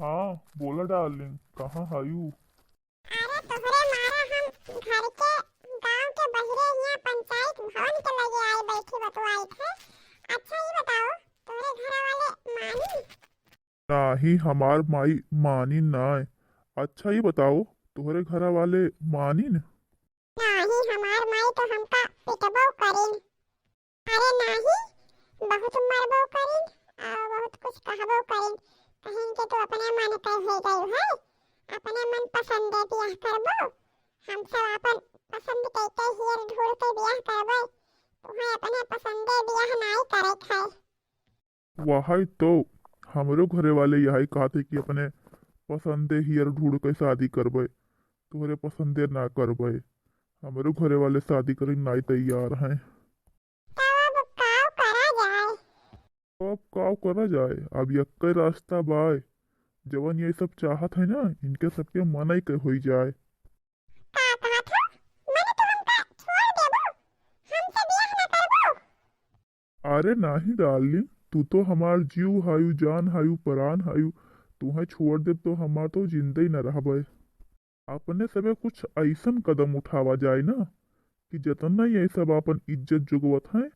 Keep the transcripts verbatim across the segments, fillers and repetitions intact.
हाँ, बोला डार्लिंग, कहाँ हायू? अरे तोहरे मारा हम घर के, गाँव के बहिरे हियाँ पंचायत भवन के लगे आए बैठी बतुआइत है। अच्छा ये बताओ, तोहरे घरा वाले मानी? नाही, हमार माई मानी नाय। अच्छा ये बताओ, तोहरे घरा वाले मानिन? नाही, हमार माई तो हमका पिटबो करिन। अरे नाही, बहुत मरबो करिन और बहुत कुछ कहबो करिन। कहिन के तू अपने मन के हो गई है, अपने मन पसंदे बियाह करबो। हम सब अपन पसंद के, के हियर ढूंढ के बियाह करबे, तुहें अपने पसंदे बियाह नाई करे के है। वही तो, हमरो घरे वाले यही कहत है कि अपने पसंदे हियर ढूंढ के शादी करबे, तोहरे पसंदे ना करबे। हमरो घरे वाले शादी करे नाई तैयार हैं। तब अब काव करा जाए? अब काव करा जाए? अब यक्के रास्ता बाय, जवन ये सब चाहत है ना, इनके सबके मनई के होई जाए। का कहत हो? मने तो हमका छोड़ देबो? हमसे बियाह ना करबो? अरे नाही डार्लिंग, तू तो हमार जीव हायू, जान हायू, परान हायू। तुहें छोड़ देब तो हमार तो जिंदगी न रहबे। अपने सबे कुछ अइसन कदम उठावा जाए ना कि जतना ये सब आपन इज्जत जोगवत हैं,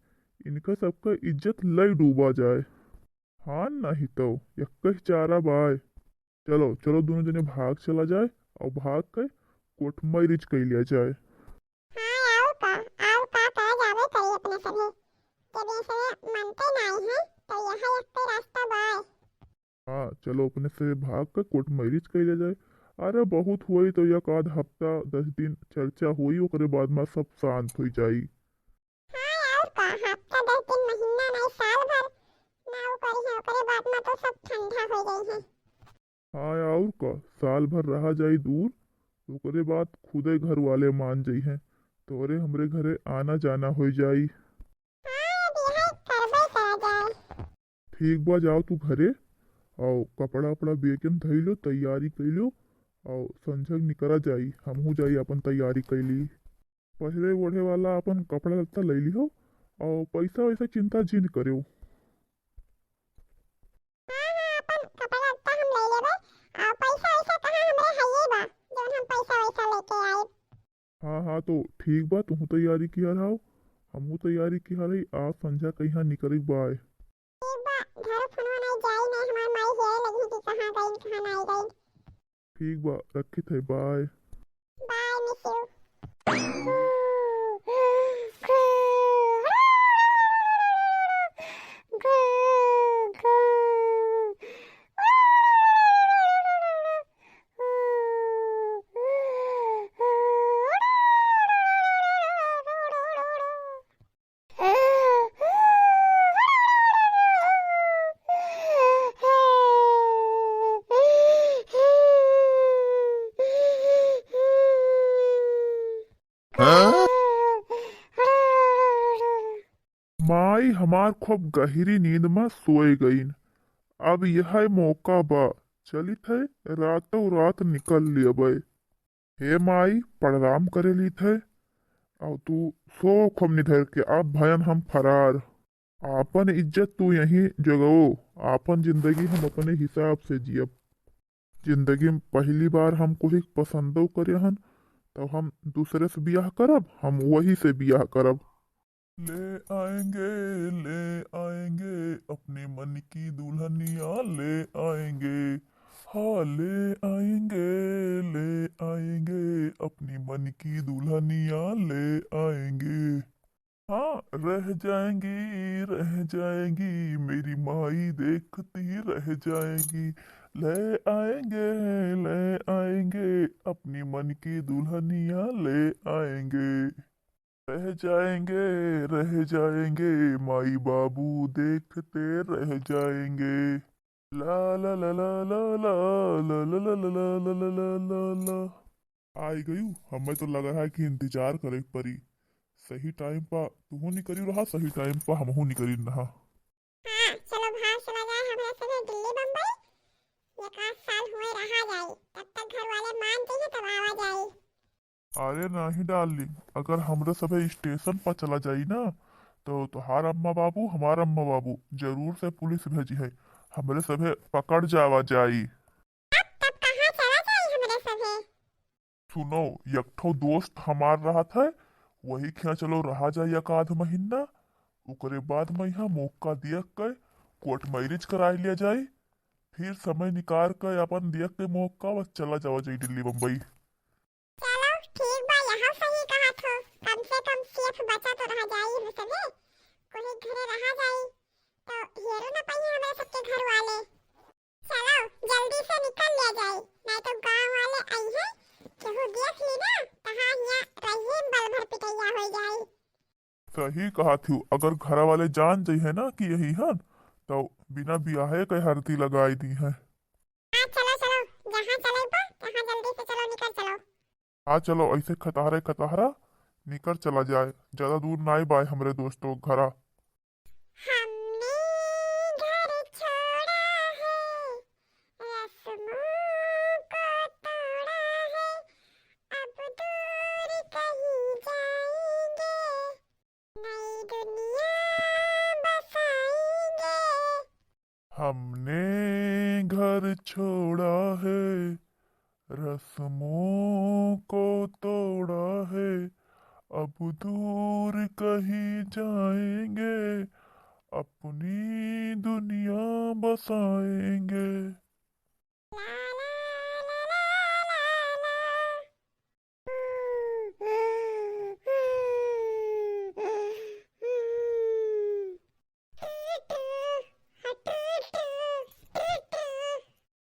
इनका सबका इज्जत लई डूबा जाए। हाँ, नहीं तो यक्के चारा बाय। चलो, चलो, दोनों जने भाग चला जाए और भाग के कोर्ट मैरिज कर लिया जाए। हाँ, और का, और का करा जावे करी अपने सभे। जब ये सभे मनते नाई हैं, तो यह एक रास्ता बाय। हाँ, चलो, अपने सभे भाग के कोर्ट मैरिज कर लिया जाए। अरे, बहुत हुई तो एक आध हफ्ता, दस दिन चर्चा हुई, ओकरे बाद में सब शांत हो जाई। हाँ, और का, हफ्ता, दस दिन, महीना नहीं, साल भर ना वो करी है, ओकरे बाद में तो सब ठंडा हो गई है। हाँ, और का, साल भर रहा जाई दूर, ओकरे बाद खुदे घर वाले मान जइहें, तोरे हमरे घरे आना जाना हो जाई। हाँ, अब यही करबे करा जाए। ठीक बा, जाओ तू घरे, और कपड़ा उपड़ा बेग में धई लो, तैयारी कई लो, और संझक निकरा जाई, हमहू जाई अपन तैयारी कई ली। पहिरे ओढ़े वाला अपन कपड़ा लत्ता ले लिहो, और पैसा वैसा चिंता जिन करो। हाँ, हाँ, अपन कपड़ा लत्ता हम ले लेबे। आ, पैसा वैसा कहाँ, हमरे हइये बा, जौन हम पैसा वैसा लेके आए। हाँ, हाँ, तो ठीक बा, तुहू तैयारी किया रहो, हमहू तैयारी किया रही, आज संझा कहीं निकरे के बाय। ठीक बा, धरो फोनवा, नहीं जाई, नहीं हमार माई हेरे लगी कि कहाँ गई, कहाँ नहीं गई। ठीक बा, रखित है, बाय। Bye, miss you. माई हमार खूब गहिरी नींद मा सोए गईन। अब यह मौका बा, चलित है रातों रात निकल लेबै। हे माई, प्रणाम करे लीत है, और तू सो खूब निधर के, अब भयन हम फरार। आपन इज्जत तू यहीं जगवो, आपन जिंदगी हम अपने हिसाब से जियब। जिंदगी में पहली बार हम कोई पसंदो करे हन, तब हम दूसरे से बियाह करब, हम वही से बियाह करब। ले आएंगे, ले आएंगे, अपने मन की दुल्हनिया ले आएंगे। हाँ, ले आएंगे, ले आएंगे, अपनी मन की दुल्हनिया ले आएंगे। हाँ, रह जाएंगी, रह जाएंगी, मेरी माई देखती रह जाएंगी। ले आएंगे, ले आएंगे, अपनी मन की दुल्हनिया ले आएंगे। रह जाएंगे, रह जाएंगे, माई बाबू देखते रह जाएंगे। ला, ला, ला, ला, ला, ला, ला, ला, ला, ला, ला, ला, ला, ला, ला। आई गयू, हमें तो लगा है कि इंतजार करे के परी। सही टाइम पा तुहू निकरी रहा, सही टाइम पा हमहू निकरी रहा। हाँ, चलो बाहर चला जाए, हमरा सभे दिल्ली बम्बई। एक आध साल हुए रहा जाई, तब तक घर वाले मान जाइए, तब आवा जाई। अरे नहीं डार्लिंग, अगर हमरे सभे स्टेशन पर चला जाई ना, तो तोहार अम्मा बाबू, हमार अम्मा बाबू जरूर से पुलिस भेजी है, हमरे सभे पकड़ जावा जाई। सुनो, एक ठो दोस्त हमार रहत है, वही खिया चलो रहा जाई एक आध महीना, ओकरे बाद में यहाँ मौका दिया के कोर्ट मैरिज कराए लिया जाई, फिर समय निकाल के अपन दिया के मौका बस चला जावा जाई दिल्ली बम्बई। चलो ठीक बा, यहाँ सही कहा थो, कम से कम सेफ बचा तो रह जाई, हम सबे कोई घरे रहा जाई, तो हेरो ना पाई हमारे सबके घर वाले। चलो, जल्दी से निकल लिया जाए, नहीं तो गांव वाले आई हैं, केहू देख ली ना, तहाँ यहाँ रहिए बल भर पिटैया हो जाए। सही कहा थी, अगर घर वाले जान जाई है ना कि यही हन, तो बिना बियाहे के हरदी लगाई दी है। हाँ, चलो, चलो, जहाँ चले बा, तहाँ जल्दी से चलो, निकल चलो। हाँ, चलो, ऐसे खतहरे खतहरा निकल चला जाए, ज्यादा दूर नाई बाय हमरे दोस्तों घरा। हमने घर छोड़ा है, रस्मों को तोड़ा है, अब दूर कहीं जाएंगे, नई दुनिया बसाएंगे। हमने घर छोड़ा है, रस्मों को तोड़ा है, अब दूर कहीं जाएंगे, अपनी दुनिया बसाएंगे।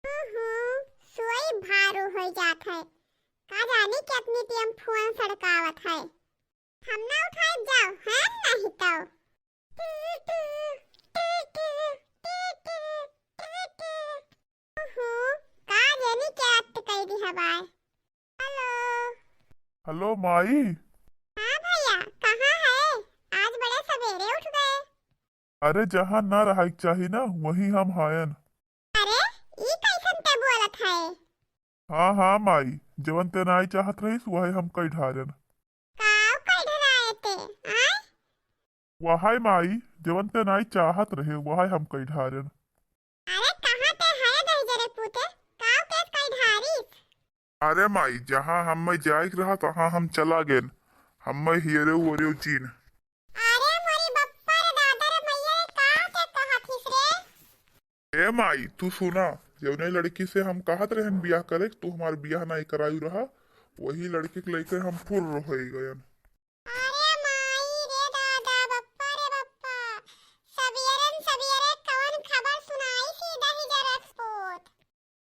ओहो, सोई भारू हो जात है। का जानी कितनी टेम फोन सड़कावत है। हम ना उठाइब जाओ, है नहीं तो। ओहो, का जानी क्या अत्त कई दी हवाए। हेलो। हेलो माई। हाँ भैया, कहाँ है? आज बड़े सवेरे उठ गए। अरे, जहाँ ना रहाइक चाही ना, वहीं हम हायन। अरे, ई कैसन ते बोलत है? हाँ, हाँ माई, जवन ते नाई चाहत रहीस, वही हम कई ढारन। काव कई ढराए ते, आय? वहाय माई, जवन ते नाई चाहत रहे, वहाय हम कई ढारन। अरे, कहाँ ते है दहिजरे पूते? काव केस कई ढारिस? अरे माई, जहाँ हम्मे जाइक रहा, तहाँ हम चला गेन। हम्मे हियरे ओरे जीन। अरे मोरी बप्पा रे दादा रे मैया रे, का के कहत हिस रे? ए माई, तू सुना, जौने लड़की से हम कहत रहन बियाह करे, तू हमार बियाह नाई करायु रहा, वही लड़की के लेके हम फुर्र होई गयन। अरे माई रे दादा, बप्पा रे बप्पा, सबियरन सबियरे कवन खबर सुनाई सी दहिजरक पूत।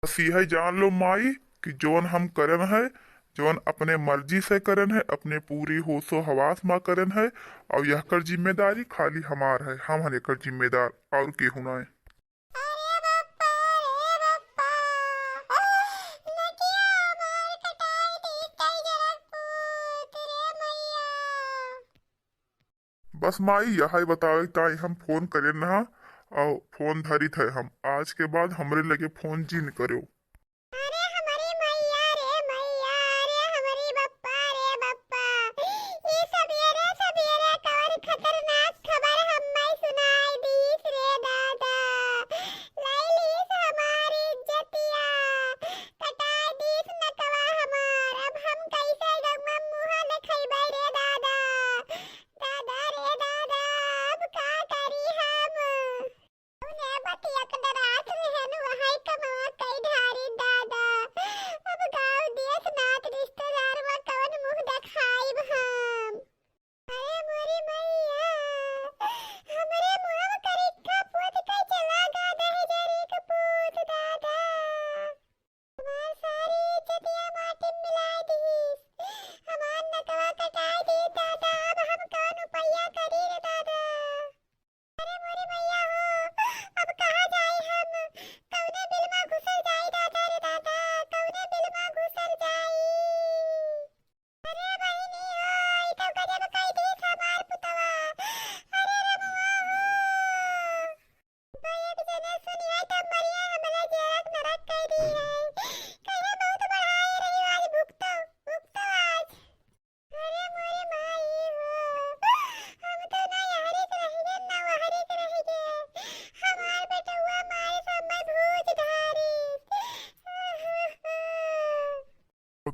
बस यह जान लो माई कि जौन हम करन है, जौन अपने मर्जी से करन है, अपने पूरी होशो हवास मा करन है, और यहकर जिम्मेदारी खाली हमार है, हम हन एकर जिम्मेदार, और केहू नाय। अरे बप्पा, रे बप्पा, नकिया हमार कटाई दी, कई जरक पूत रे मैया। बस माई, यही बतावे ताई हम फोन करे ना, और फोन धरित है हम। आज के बाद हमरे लगे फोन जिन करो। अरे हमरी मैया रे मैया, अरे हमरी बप्पा रे बप्पा, ई सबेरे सबेरे कवन खतरनाक खबर हम्मे सुनाई दीस रे दादा। लाई लीस हमारी इज्जतिया, कटाई दीस नकवा हमार। अब हम कैसे गौवा मुँह देखैबै रे दादा? दादा रे दादा, अब का करी हम? तूने बतिया के डरात रहन, वही कमवा कई ढारी।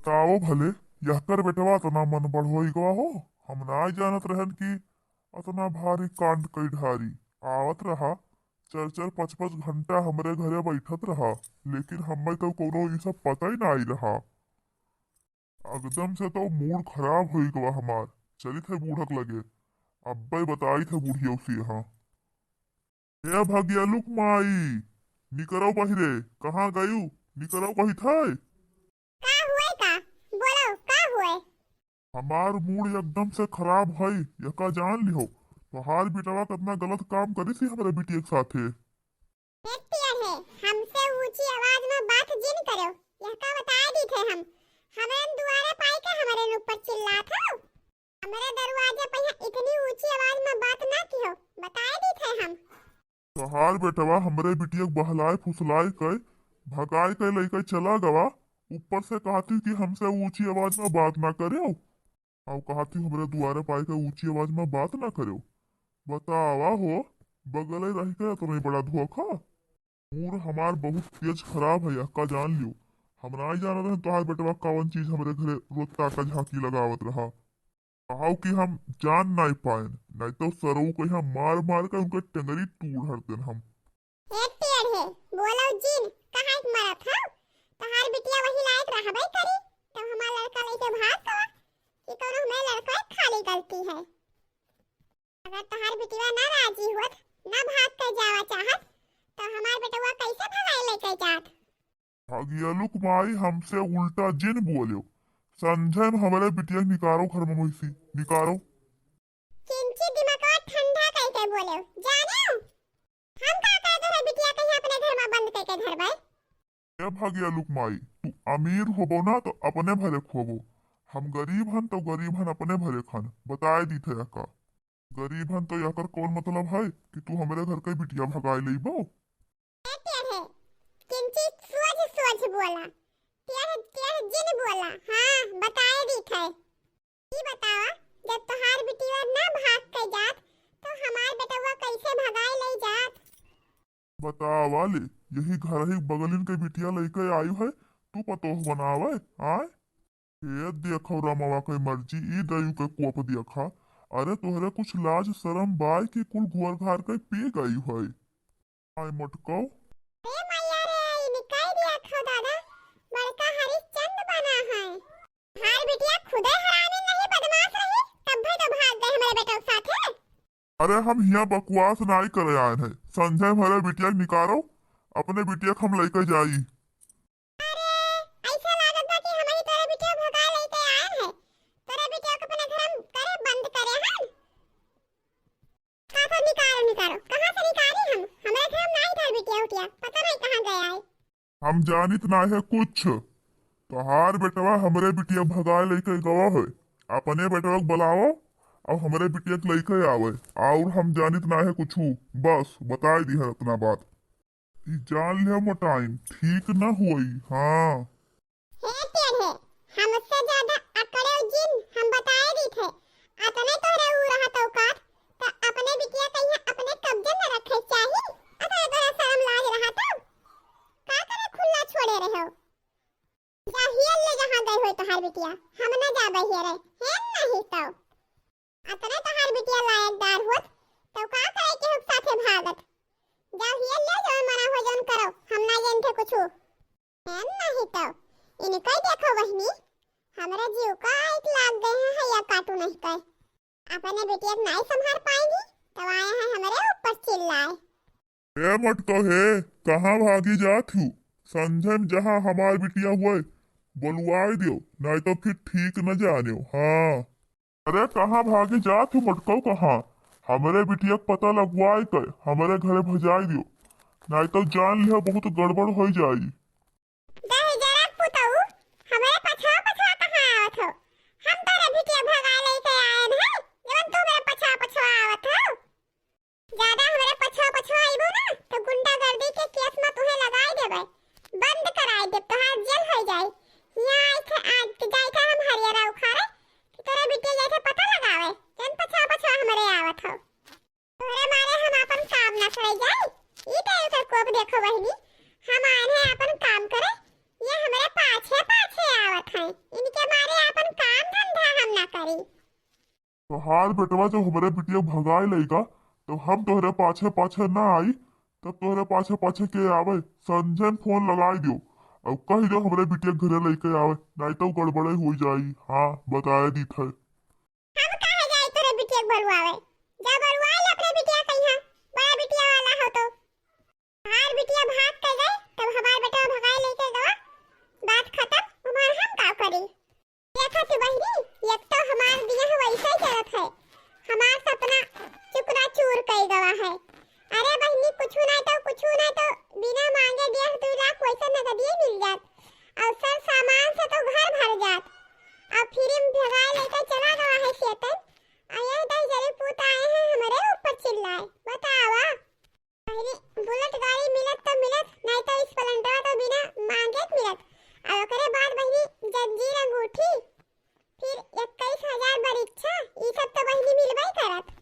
बताओ भले, यहकर बेटवा अतना मन बढ़ होई गवा हो? हम नाई जानत रहन कि अतना भारी कांड कई ढारी। आवत रहा, चार चार पाँच पाँच घंटा हमरे घरे बैठत रहा, लेकिन हमें तो कोनो ई सब पता ही नाई रहा। एकदम से तो मूड खराब होई गवा हमार। चलित है बूढ़क लगे, अब्बे बताइत है बुढ़िया उसे यहाँ। हे भगियालुक माई, निकरौ बहिरे, कहाँ गयू? निकरौ कहित है। का हुए का? बोलो, का हुए? हमार मूड एकदम से खराब है, यका जान लिहो। तोहार बेटवा कितना गलत काम करी थी हमरे बिटिया के साथे। हे पियर है, हमसे ऊंची आवाज में बात जिन करो, यहका बताए दी थे हम। हमरे दुआरे पाई के हमरे ऊपर चिल्लात हो। हमरे दरवाजे पे यहाँ इतनी ऊंची आवाज में बात ना किहो, बताए दी थे हम। तोहार बेटवा हमरे बिटिया के बहलाए फुसलाए के, भगाए के लइके चला गवा, ऊपर से कहती कि हमसे ऊंची आवाज में बात ना करेउ, अउ कहती हमरे दुआरे पाई के ऊंची आवाज में बात ना करेउ। बतावा हो, बगले रह के इतना बड़ा धोखा। मूड हमार बहुत तेज खराब है, यहका जान लियो। हम नाई जानत रहन तोहार बेटवा कवन चीज हमरे घरे रोज ताका झांकी लगावत रहा। कहाउ कि हम जान नाई पाएन, नाई तो सरऊ के यहाँ मार मार के उनके टंगरी तोड़ हरतेन हम। ए टेढ़े, बोलो जिन, कहाँ एक मरत हौ? तोहार बिटिया वही लायक रहबे करी, तब हमार लड़का लेके भाग गवा, कि कौनो हमारे लड़का के खाली गलती है। अगर तोहार बिटिया ना राजी होत, ना भाग के जावा चाहत, तो हमार बेटवा कैसे भगाई लेके जात? भागियालुक माई, हमसे उल्टा जिन बोलेउ। संझे में हमरे बिटिया के निकारो घर में से, निकारो। किंची दिमागवा ठंडा कइके बोलेउ, जानेउ? हम का करे तोहरे बिटिया के यहाँ अपने घर में बंद कइके धरबे? ए भागियालुक माई, तू अमीर होबो ना तो अपने भरे खोबो, हम गरीब हन तो गरीब हन अपने भरे खान, बताए दी थे यका। गरीब हन तो यकर कौन मतलब है कि तू हमरे घर के बिटिया भगाए लेबो? ए टेढ़े, किंची सोझ सोझ बोला, टेढ़ टेढ़ जिन बोला। हाँ, बताए दी थे। ई बतावा, जब तोहार बिटिया ना भाग के जात, तो हमार बेटवा कैसे भगाए ले जात? बतावा ले, यही घर ही बगलिन के बिटिया लइके आयु है, तू पतोह बनावे, आय? ए देखो रमवा के मर्जी, ई दयू के कोप देखा। अरे तोहरे कुछ लाज शरम बाय कि कुल घोर घार के पी गयु है। आय मटकौ। ए मैया रे, ई निकाल दिया खो दादा, बड़का हरिश्चंद बना है। हमार बिटिया खुदे हरामी नहीं बदमाश रही, तब भी तो भाग गए हमारे बेटा के साथ है। अरे हम हियाँ बकवास नाई करे आयन है, संझे हमारे बिटिया के निकारो, अपने बिटिया के हम लइके जाई। अरे, ऐसा लागत बा कि हमही तोरे बिटिया भगा लइके आयन है, तोरे बिटिया के अपने घर में करे बंद करे हन। का तो निकारो, निकारो। कहाँ से निकारी हम? हमरे घर में नाई थार बिटिया उटिया। पता नहीं कहाँ गया है। हम जानित नाई है कुछ। तोहार बेटवा हमरे बिटिया भगाए लइके गवा है। अपने बेटवा के बुलाओ, अब हमरे बिटिया के लइके आवे। और हम जानित नाई है कुछ। बस बताए दी है इतना बात। ई जान ले मोटाइन, ठीक न होई। हाँ। हे टेढ़े, हमसे ज्यादा अकड़े जिन हम बताए दी थे। अतने तोहरे ऊ रहत औकात, त अपने बिटिया कहिया अपने कब्जे में रखे चाही। अतने तोहरे शर्म लाज रहा तब। का करे खुला छोड़े रहे हो? जा हियल ले जहाँ गई होई तोहार बिटिया, हम न जाबे हियरे, हे नहीं तो। अतने तोहार बिटिया लायकदार होत, तो का करे केहू के साथे भागत? जाओ हियल ले, जौन मना हो जौन करो, हम ना जान थे कुछू। हम नहीं तो, इनके देखो बहिनी, हमरे जीव का आइट लाग गए हैं, हैया काटू नहीं कहे। अपने बिटिया के नाई संभाल पाएंगी, तो आए हैं हमरे ऊपर चिल्लाए। ए मटको हे, कहाँ भागी जात हू? संझे में जहाँ हमार बिटिया हुए, बोलवाए दियो, नाई तो फिर ठीक न जानियो। हाँ। अरे कहाँ भागी जात हू मटको, कहाँ? हमरे बिटिया के पता लगवाए के, हमरे घरे भजाए दियो, नाई तो जान लिहो बहुत गड़बड़ होई जाई। दहिजरा पुतऊ, हमरे पछवा पछवा कहाँ आवत हो? हम तोरे बिटिया भगाए लेके आएन है, जवन तू हमरे पछवा पछवा आवत हो। ज्यादा हमरे पछवा पछवा आइबो ना, तो गुंडागर्दी के केस में तुहे लगाई देबे, बंद कराई देब, तोहार जेल होई जाई। हियाँ आइथे, आ, जाइथे हम हरियरा उखाड़े, कि तोरे बिटिया जाइथे पता लगावे, जन पछवा पछवा हमरे आवत हो। तोरे मारे हम आपन काम ना छोड़े जाई। ई तो एकर कोप देखो बहिनी, हम आए हैं आपन हार बेटवा, जब हमरे बिटिया भगाए लइका, तब हम तोहरे पाछे पाछे ना आई, तब तोहरे पाछे पाछे के आवे? संझन फोन लगाई दियो, अब कहि दियो हमरे बिटिया घरे लइके आवे, नाहीं तो गड़बड़े होइ जाई। हाँ, बताए दीत है। हम काहे जाई तोरे बिटिया के बरुआवे? जा बरुआ ले अपने बिटिया कहिया, बड़ा बिटिया वाला हो तो। हमार बिटिया भाग के गए, तब हमार बेटा भगाए लेके गवा, बात खत्म। हमार हम का करी? देखा तू बहिनी, एक तो हमार बियाह वैसे ही चलत है, हमार सपना चुकना चूर कई गवा है। अरे बहिनी, कुछ ना तो, कुछ ना तो बिना मांगे डेढ़ दो लाख वैसे नगदिए मिल जात, और सर सामान से तो घर भर जात, और फिर हम भगाए लेके चला गवा है सेतन, और ये दहिजरी पूत आए हैं हमरे ऊपर चिल्लाए। बतावा। बहिनी, बुलेट गाड़ी मिलत तो मिलत, नाहीं तो Splendor तो बिना मांगे के मिलत। और ओकरे बाद बहिनी, जंजीर अंगूठी, फिर इक्कीस हजार बरीक्षा, ई सब तो बहिनी मिलबे करत।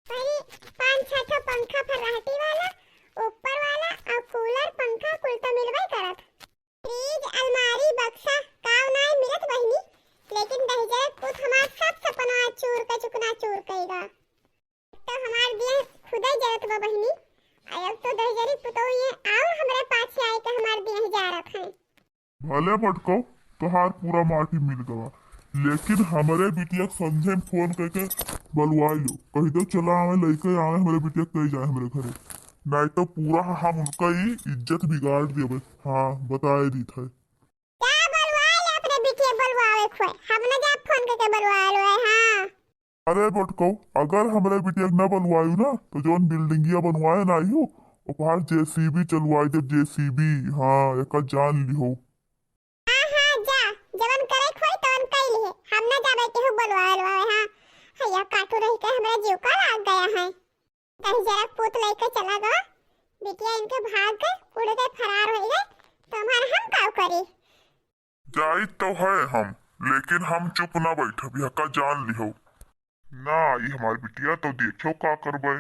बहिनी, पाँच छह ठो पंखा फर्राटी वाला, ऊपर वाला और कूलर पंखा कुल तो मिलबे करत। फ्रिज, अलमारी, बक्सा, काव नाहीं मिलत बहिनी, लेकिन दहिजरे पूत हमार सब सपना चूर के चुकना चूर कइगा। तो हमार बियाह खुदे जरत बा बहिनी, अब तो दहिजरी पुतोह ये और हमरे पाछे आए के हमार बियाह जारत हैं। भले बटकौ, तोहार पूरा माटी मिल गवा, लेकिन हमरे बिटिया के संझे में फोन करके बलवाई लो, कहि दो चला आवे, लइके आवे हमरे बिटिया के, कही जाए हमरे घरे, नाहीं तो पूरा हम उनका ही इज्जत बिगाड़ देबे। हाँ, बताए दीत है। का बलवाए ले अपने बिटिया बलवावे खोए, हम न जा फोन करके बलवाए लो है। हाँ। अरे बटकौ, अगर हमरे बिटिया के न बलवायु ना, तो जौन बिल्डिंगिया बनवाए ना आयु, ओपार जेसीबी चलवाई देब, जेसीबी। हाँ, एका जान लिहो। हाँ, हाँ, जा, जवन करे खोई तवन कई लिहे, हम न जाबे केहू बलवाए लवाए। हाँ, हैया काटू रही के हमरा जीव का लाग गया है। कहीं जरा पूत लेके चला गवा, बिटिया इनके भाग गए, उड़ गए, फरार हो गए, तो हमार हम काव करी? जाई तो है हम, लेकिन हम चुप ना बैठब, यहका जान लिहो। ना आई हमार बिटिया तो देखो का करबे।